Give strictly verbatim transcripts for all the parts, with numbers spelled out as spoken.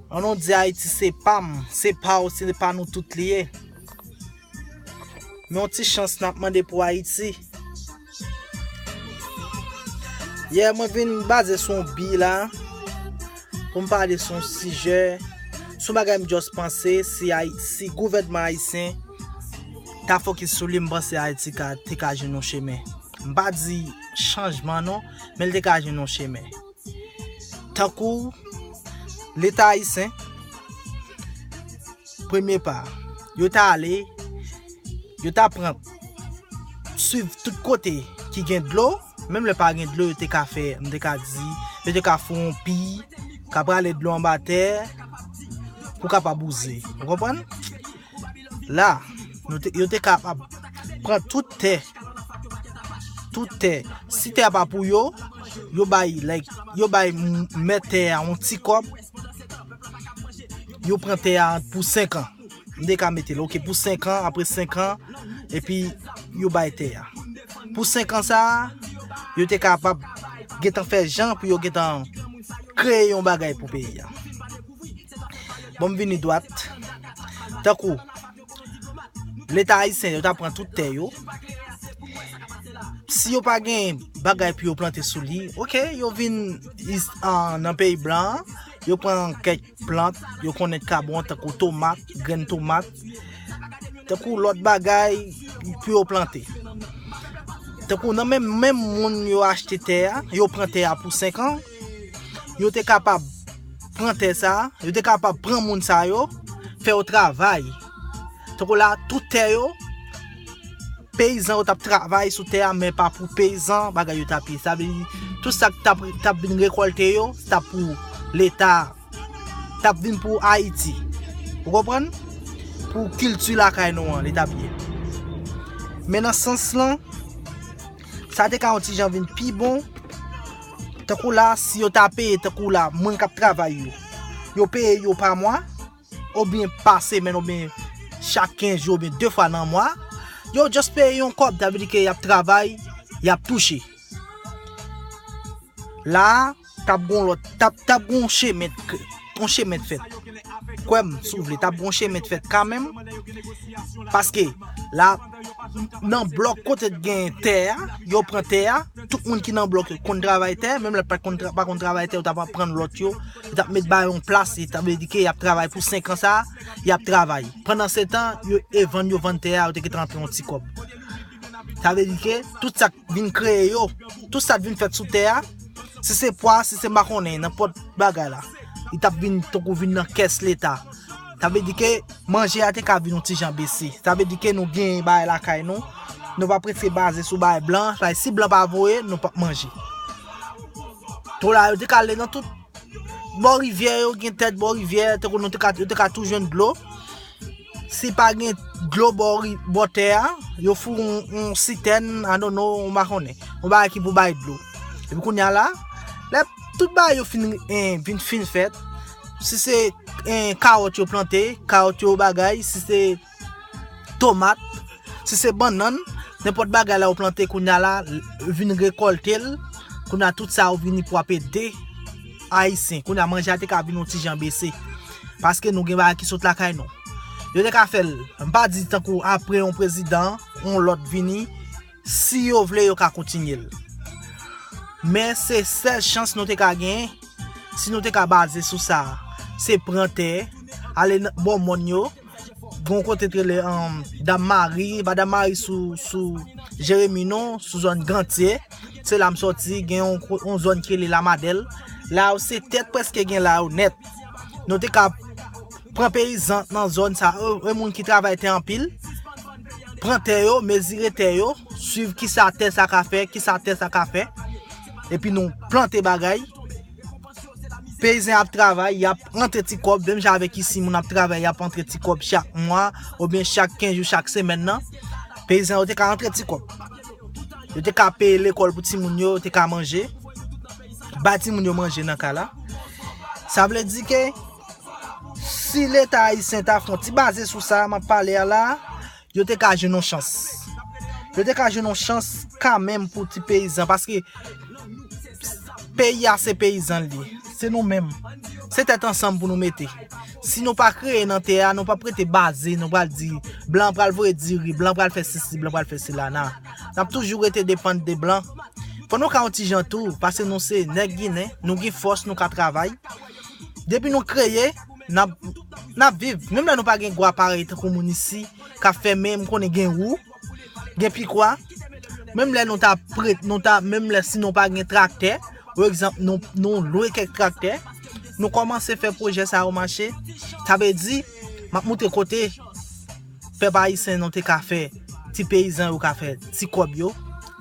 An nou di Ayiti se pa m, se pa w, se pa nou tout li ye. Men yon ti chans n ap mande pou Ayiti. Yè, mwen vin baze sou yon bi la pou m pale sou yon sijè, sou bagay m just panse si, Ay- si gouvènman ayisyen ta fokis sou li, m panse Ayiti ka, te ka jwenn yon chemen. M pa di chanjman non, men l te ka jwenn yon chemen. Tankou Leta ayisyen, premye pa, yo ta ale, yo ta pran, swiv tout kote ki gen dlo, menm lè pa gen dlo, yo te ka fè, m te ka di, yo te ka fè yon pi, ka prale dlo anba tè, pou kapab wouze. Ou konprann? La, nou te, yo te kapab pran tout tè, tout tè. Si tè a pa pou yo, yo bay, like, yo bay m- mèt tè a yon ti kòb, yo pran tè a pou senk an. M te ka mete l, ok, pou senk an, apre senk an, epi yo bay tè a. Pou senk an sa a, yo te kapab gentan fè jan pou yo gentan kreye yon bagay pou peyi a. Bon, m vini dwat. Tankou, Leta ayisyen, yo ta pran tout tè yo. Si yo pa gen bagay pou yo plante sou li, ok, yo vin is- an- nan peyi blan an, yo pran kèk plant, yo konnen ka bon, tankou tomat, grenn tomat, tankou lòt bagay pou yo plante. Tankou nan menm, menm moun yo achte tè a, yo pran tè a pou senk an, yo te kapab pran tè sa a, yo te kapab pran moun sa yo, fè yo travay. Tankou la, tout tè yo, peyizan yo t ap travay sou tè a, men pa pou peyizan, bagay yo t ap ye. Sa vle di, tout sa k t ap, t ap vin rekòlte yo, t ap pou Leta, t ap vin pou Ayiti. Ou konprann? Pou kilti lakay nou an, li t ap ye. Men nan sans lan, sa te ka yon ti jan vin pi bon. Tankou la, si yo ta peye, tankou la, moun k ap travay yo, yo peye yo pa mwa, oubyen pa semèn, oubyen chak kenz jou, oubyen de fwa nan mwa, yo just peye yon kòb, sa vle di ke y ap travay, y ap touche. La, t ap gon lòt, t ap, t ap gon chemen, yon chemen fèt. Kwè m, si w vle, t ap gon chemen fèt kanmenm. Paske, la, nan blòk kote t gen tè a, yo pran tè a, tout moun ki nan blòk yo konn travay tè, menm lè pa konn tra- pa konn travay tè, yo t ap pran lòt yo, yo t ap met ba yo yon plas, e ta vle di ke y ap travay pou senk an sa, y ap travay. Pandan se tan, yo e vann yo vann tè a, yo te gentan antre yon ti kòb. Sa vle di ke tout sa k vin kreye yo, tout sa k vin fèt sou tè a, si se pwa, si se makonnen, nenpòt bagay la, li t ap vin tankou vin nan kès Leta. Sa vle di ke manje a te ka vin yon ti jan bese. Sa vle di ke nou genyen bagay lakay nou. Nou pa prese baze sou bagay blan. Sa vle si blan pa voye, nou p ap manje. Tou la, yo te ka ale nan tout bò rivyè, yo gen tèt bò rivyè, tankou nou te ka, yo te ka tou jwenn dlo. Si pa gen dlo bò, ri- bò tè a, yo foure yon, yon sitèn, I don't know, yon makonnen. Yon bagay ki pou bay dlo. Epi kounye a la, lè tout bagay yo fin, eh, vin fin fèt, si se, eh, kawòt yo plante, kawòt yo bagay, si se tomat, si se bannann, nenpòt bagay la yo plante kounye a la, vin rekòlte l, kounye a tout sa yo vini pou ap ede Ayisyen. Kounye a manje a te ka vin yon ti jan bese. Paske nou gen bagay ki sot lakay nou. Yo te ka fè l, m pa di tankou apre yon prezidan, yon lòt vini, si yo vle, yo ka kontinye l. Men se sèl chans nou te ka genyen, si nou te ka baze sou sa, se pran tè, ale nan bò mòn yo, gon kote t rele, um, Dam Mari, pa Dam Mari sou, sou Jeremi non, sou zòn Gantye. Se la m sòti, gen yon, yon zòn ki rele Lamadèl. La yo se tèt prèske gen la yo nèt. Nou te ka pran peyizan nan zòn sa yo, e moun ki travay tè anpil, pran tè yo, mezire tè yo, swiv kisa tè sa ka fè, kisa tè sa ka fè. Epi nou plante bagay. Peyizan ap travay, y ap rantre ti kòb, menm jan avèk isi, moun ap travay, y ap rantre ti kòb chak mwa, oubyen chak kenz jou, chak semèn nan. Peyizan yo te ka rantre ti kòb. Yo te ka peye lekòl pou timoun yo, yo te ka manje. Bay timoun yo manje nan ka la. Sa vle di ke si Leta ayisyen ta fè yon ti baze sou sa m ap pale a la, yo te ka jwenn yon chans. Yo te ka jwenn yon chans kanmenm pou ti peyizan, paske peyi a se peyizan li ye. se nou menm. Se tèt ansanm pou nou mete. Si nou pa kreye nan tè a, nou p ap rete baze, nou pral di, blan pral voye diri, blan pral fè sesi, blan pral fè sela, nan. N ap toujou rete depann de blan. Fò nou ka yon ti jan tou, paske nou se nèg ginen, nou gen fòs, nou ka travay. Depi nou kreye, n ap, n ap viv. Menm lè nou pa gen gwo aparèy tankou moun isi, k ap fèmen, m konnen gen wou, gen pikwa. Menm lè nou ta prete, nou ta, menm lè si nou pa gen traktè, pa egzanp, nou, nou lwe kèk traktè, nou kòmanse fè pwojè sa yo mache. Sa vle di, m ap montre kote pèp ayisyen nou te ka fè, ti peyizan yo ka fè ti kòb yo.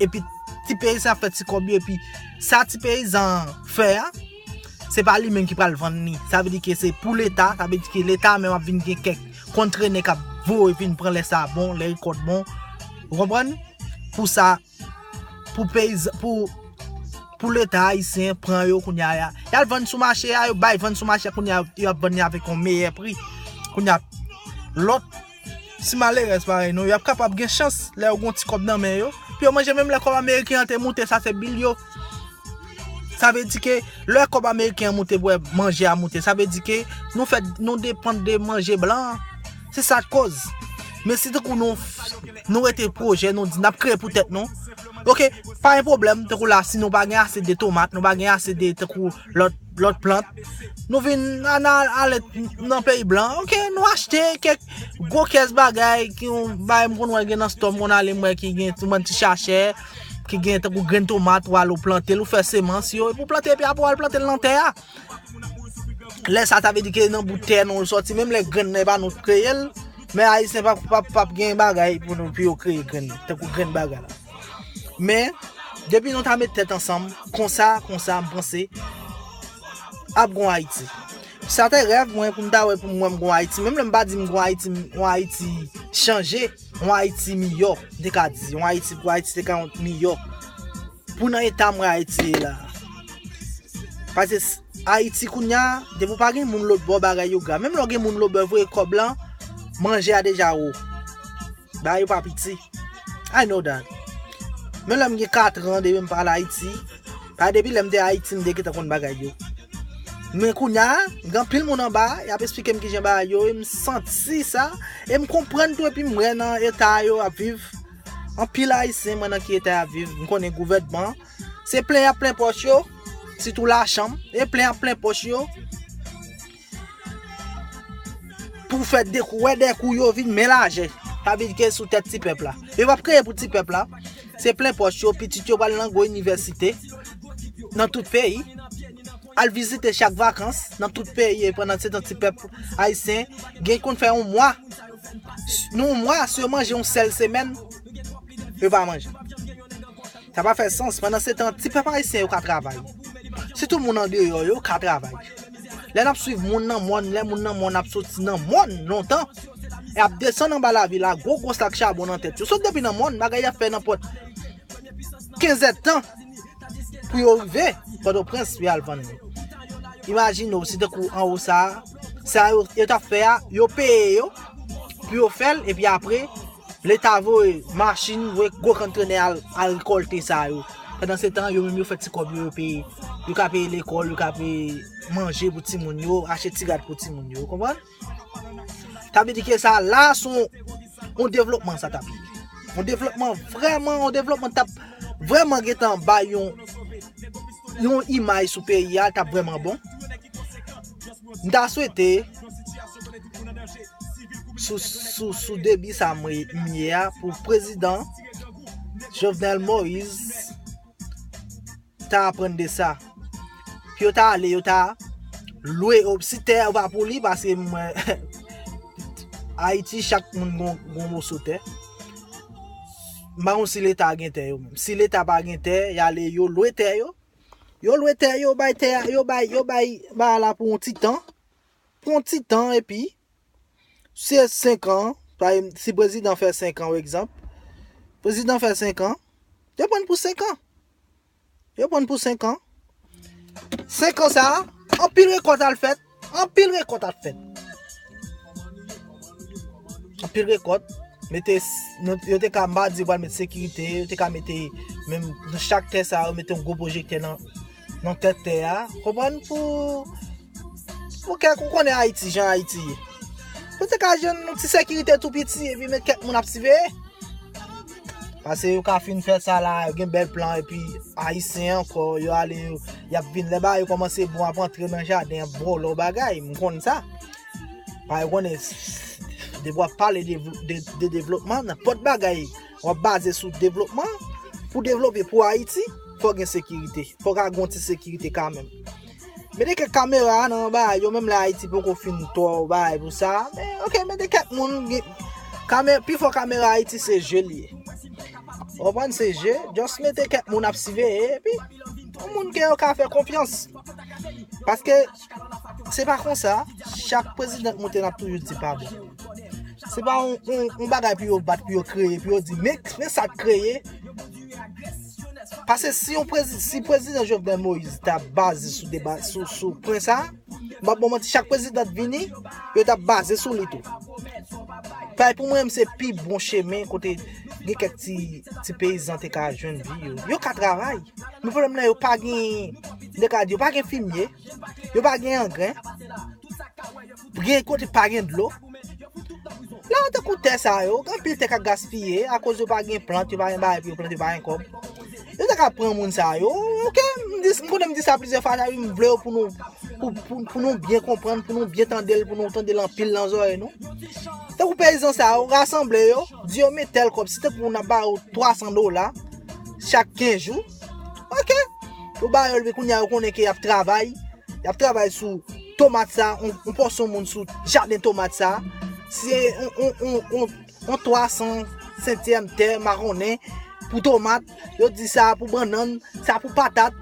Epi ti peyizan fè ti kòb yo, epi sa ti peyizan fè a, se pa li menm ki pral vann li. Sa vle di ke se pou Leta, sa vle di ke Leta menm ap vin gen kèk kontrene k ap voye vin pran lè sa bon, lè rekòt bon. Ou konprann? Pou sa, pou peyizan, pou, pou Leta ayisyen pran yo kounye a. Y al vann sou mache a, yo bay vann sou mache a kounye a, y ap vann li avèk yon meyè pri. Kounye a, lòt, si malerèz parèy nou, y ap kapab gen chans lè yo gen yon ti kòb nan men yo. Pou yo manje menm lè kòb ameriken an te moute, sa se bil yo. Sa vle di ke lè kòb ameriken an moute, pou manje a moute, sa vle di ke nou fè, nou depann de manje blan an. Se sa k koz. Men si tankou nou, nou rete pwojè, nou di n ap kreye pou tèt nou. Oke, pa gen pwoblèm, tankou la, si nou pa gen ase de tomat, nou pa gen ase de, tankou lòt, lòt plant, nou vin al, al, ale nan peyi blan. Oke, nou achte kèk gwo kès bagay, ki yon bagay m konn wè gen nan stò, m konn ale m wè ki gen yon bann ti sachè, ki gen tankou grenn tomat, ou al ou plante l, ou fè semans yo, epi ou plante, epi apre ou al plante l nan tè a. Lè sa, sa vle di ke nan bout tè nou l sòti, menm lè grenn nan e pa nou k kreye l, men ayisyen p ap, p ap, p ap gen bagay pou nou, pou yo kreye grenn, tankou grenn bagay la. Men, depi nou ta met tèt ansanm, konsa, konsa, m panse, ap gon Ayiti. Sa te rèv mwen pou m ta wè pou mwen m gon Ayiti. Menm lè m pa di m gon Ayiti, yon Ayiti chanje, yon Ayiti miyò, m te ka di. Yon Ayiti pou Ayiti te ka yon miyò. Pou nan eta m wè Ayiti ye la. Paske s- Ayiti kounye a, depi w pa gen moun lòt bò, bagay yo grav. Menm lè w gen moun lòt bò, voye kòb lan, manje a deja wo. Bagay yo pa piti. I know that. Men lè m gen katran depi m pa al Ayiti. Pa depi lè m te Ayiti, m te gentan konn bagay yo. Men kounye a, gen anpil moun anba, y ap esplike m kijan bagay yo, e m santi sa, e m konprann tou, epi m wè nan eta yo ap viv. Anpil Ayisyen, mwen nan ki eta y ap viv, m konnen gouvènman, se plen y ap plen pòch yo, sitou lachanm, e plen y ap plen pòch yo. Pou fè de kou, wè de kou yo vin men lajè. Sa vle di ke sou tèt ti pèp la. Yo p ap kreye pou ti pèp la. Se plen pòch yo, pitit yo pral nan gwo inivèsite nan tout peyi. Al vizite chak vakans nan tout peyi, e pandan se tan ti pèp ayisyen gen konn fè yon mwa. Nan yon mwa, si yo manje yon sèl semèn, yo pa manje. Sa pa fè sans. Pandan se tan, ti pèp ayisyen yo ka travay. Sitou moun andeyò yo ka travay. Lè n ap swiv moun nan mòn, lè moun nan mòn ap soti nan mòn lontan, e ap desann anba lavil la, gwo gwo sak chabon nan tèt yo. Sot depi nan mòn, bagay y ap fè nan pòt kenz èdtan pou yo rive Pòtoprens, pou y al vann li. Imajine w, si tankou anwo sa a, sa yo, yo t ap fè a, yo peye yo pou yo fè l, epi apre, Leta voye machin, voye gwo kanntrenè al, al rekòlte sa yo. Pandan se tan, yo menm yo fè ti kòb yo, yo peye, yo ka peye lekòl, yo ka peye manje pou timoun yo, achte ti rad pou timoun yo, ou konprann? Sa vle di ke sa la, se yon, yon devlopman sa t ap ye. Yon devlopman vrèman, yon devlopman t ap vrèman gentan bay yon, yon imaj sou peyi a, t ap vrèman bon. M ta swete, sou, sou, sou debi sa m ye a, pou prezidan Jovenel Moïse ta aprann de sa. Pou yo ta ale, yo ta lwe, si tè a pa pou li, paske mwen, Ayiti, chak moun gon, gon moso tè. M pa konn si Leta gen tè yo menm. Si Leta pa gen tè, y ale, yo lwe tè yo. Yo lwe tè yo, bay tè a, yo bay, yo bay bagay la pou yon ti tan. Pou yon ti tan, epi, si se senk an, pa egzanp, si prezidan fè senk an, pa egzanp, prezidan fè senk an, yo pran pou senk an. Yo pran pou senk an. Senk an sa a, anpil rekòt al fèt. Anpil rekòt al fèt. Anpil rekòt. Mete, s- nou- yo te ka, m pa di yo pral met sekirite, yo te ka mete, menm nan chak tè sa a, yo mete yon gwo pwojektè nan, nan tèt tè a, konprann, pou, pou kèk, ou konnen Ayiti, jan Ayiti ye. Pou te ka jwenn yon ti sekirite tou piti, epi met kèk moun ap siveye. Paske yo ka fin fè sa la, yo gen bèl plan, epi Ayisyen ankò, yo ale, yo, y ap vin, lè bagay yo kòmanse bon, ap antre nan jaden, ap vòlò bagay, m konn sa. Paske w konnen, depi w ap pale de, de, de devlopman, nenpòt bagay, w ap baze sou devlopman, pou devlope pou Ayiti, fò gen sekirite, fò ka gen yon ti sekirite kanmenm. Mete kèk kamera nan bagay yo, menm lè Ayiti poko fin twò bagay pou sa. Men, ok, mete kèk moun. Kamera, pifò kamera Ayiti se je li ye. Ou konprann, se je, just mete kèk moun ap siveye, epi yon moun ke yo ka fè konfyans. Paske se pa konsa, chak prezidan k moute n ap toujou di pa bon. Se pa yon, yon, yon bagay pou yo bat, pou yo kreye, pou yo di, men, men sa k kreye. Paske si yon prezi, si prezidan Jovenel Moïse ta baze sou deba, sou, sou pwen sa, m p ap ba w manti, chak prezidan t vini, yo t ap baze sou li tou. Paske pou mwen, se pi bon chemen kote gen kèk ti, ti peyizan te ka jwenn vi yo. Yo ka travay. Men pwoblèm nan, yo pa gen, m te ka di, yo pa gen fimye, yo pa gen angren. Gen kote pa gen dlo. La, tankou tè sa yo, gen anpil tè k ap gaspiye, akoz yo pa gen plant, yo pa gen bagay pou yo plante, yo pa gen kòb. Yo ta ka pran moun sa yo, ok, m di, m konnen m di sa plizyè fwa, sa, m vle yo pou nou, pou, pou, pou nou byen konprann, pou nou byen tande l, pou nou tande l anpil nan zòrèy nou. Tankou peyizan sa yo, rasanble yo, di yo met tèl kòb, si tankou moun ap ba yo twa san dola chak kenz jou, ok, yo ba yo l, men kounye a yo konnen ke y ap travay, y ap travay sou tomat sa, yon, yon pòsyon moun sou jaden tomat sa, se yon, yon, yon, yon, yon twa san sentyèm tè makonnen pou tomat, yo di sa pou bannann, sa pou patat,